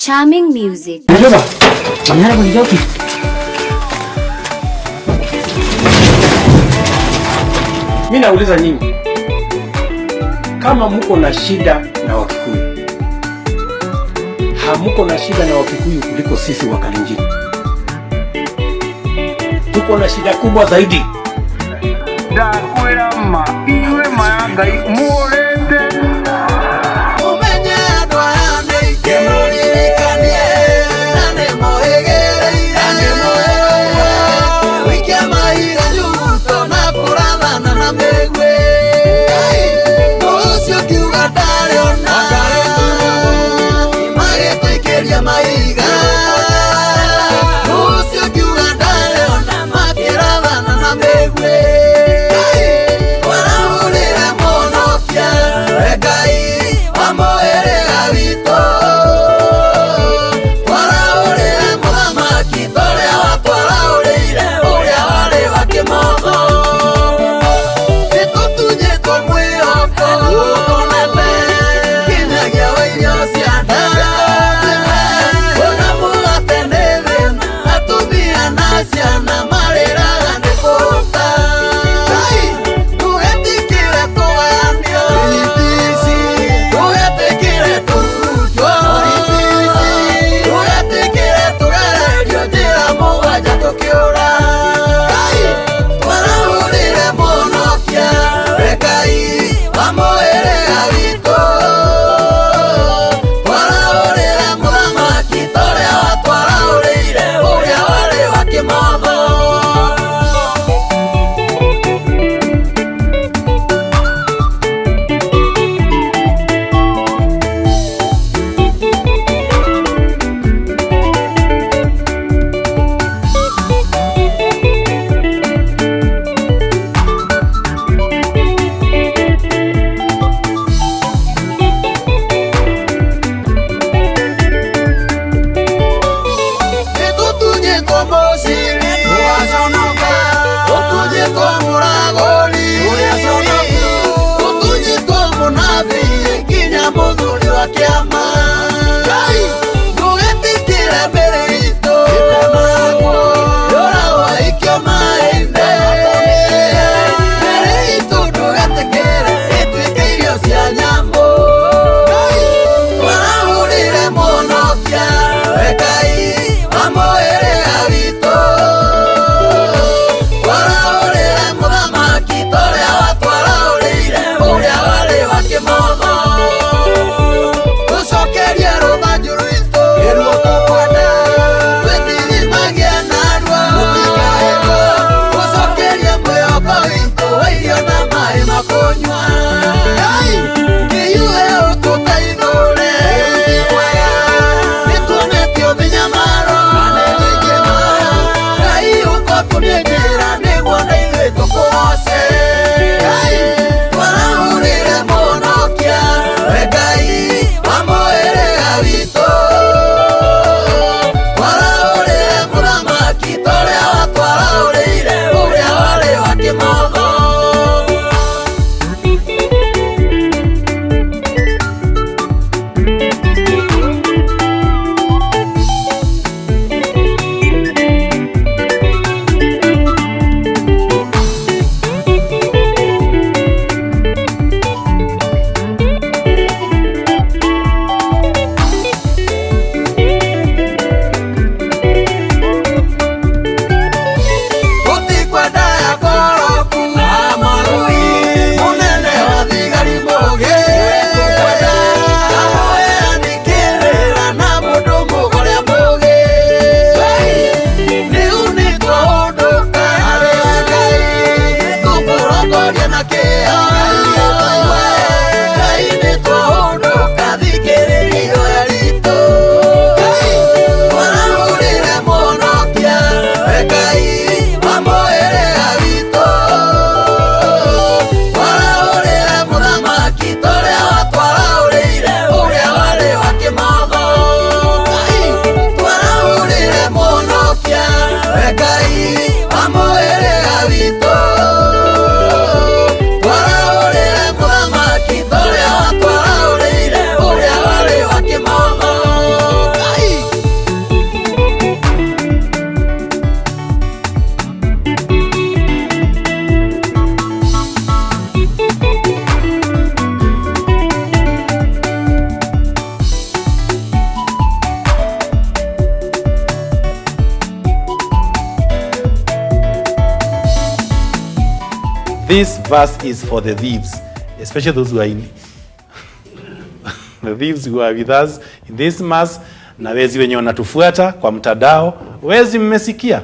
Charming music. Njoki. Mimi nauliza nyinyi, kama mko na shida na Wakikuyu, hamuko na shida na Wakikuyu kuliko sisi Wakalenjin. Tuko na shida kubwa zaidi. Ndakwĩra ma inyuĩ ma ya Ngai muũrĩte. Umenye andũ aya nĩ aingĩ mũririkanie na nĩ mohĩgĩrĩire gũikia mahiga nyuguto na kũrathana na mĩguĩ. Ũcio ngiuga ndarĩ ona magĩtũikĩria mahiga. Ũcio ngiuga ndarĩ ona makĩrathana na mĩguĩ. Twarahũrire mũhonokia we Ngai wa mũhĩrĩga witũ. Twarahũrire mũthamaki torĩa watwarahũrĩire ũrĩa warĩ wa kĩmotho. Nĩtũtunyĩtwo mwĩhoko ũkonete kinyagia wa irio cia nda. Ona mũgate nĩ thĩna, atumia na ciana marĩraga nĩ bũta. Ndũgetĩkĩre tũgayanio, ndũgetĩkĩre tũhurunjwo, ndũgetĩkĩre tũgererio njĩra mũgwanja tũkĩũra. Twarahũrire mũhonokia we Ngai wa mũhĩrĩga witũ. Twarahũrire mũthamaki torĩa watwarahũrĩire ũrĩa warĩ wa kĩmotho. Nĩtũtunyĩtwo mũciri tũgaconoka, tũtunyĩtwo mũragũri tũtunyĩtwo mũnabii nginya mũthuri wa kĩama. Ndũgetĩkĩre mbere itũ ĩtemagwo, yũragwo ikio maĩ-inĩ. Mbere itũ ndũgetĩkĩre ĩtuĩke irio cia nyamũ. Twarahũrire mũhonokia we Ngai wa mũhĩrĩga witũ. Twarahũrire mũthamaki torĩa watwarahũrĩire ũrĩa warĩ wa kĩmotho. Tũcoke This verse is for the thieves, especially those who are in the thieves who are with us in this mass, na wezi wenye wanatufuata kwa mtandao. Wezi, mmesikia?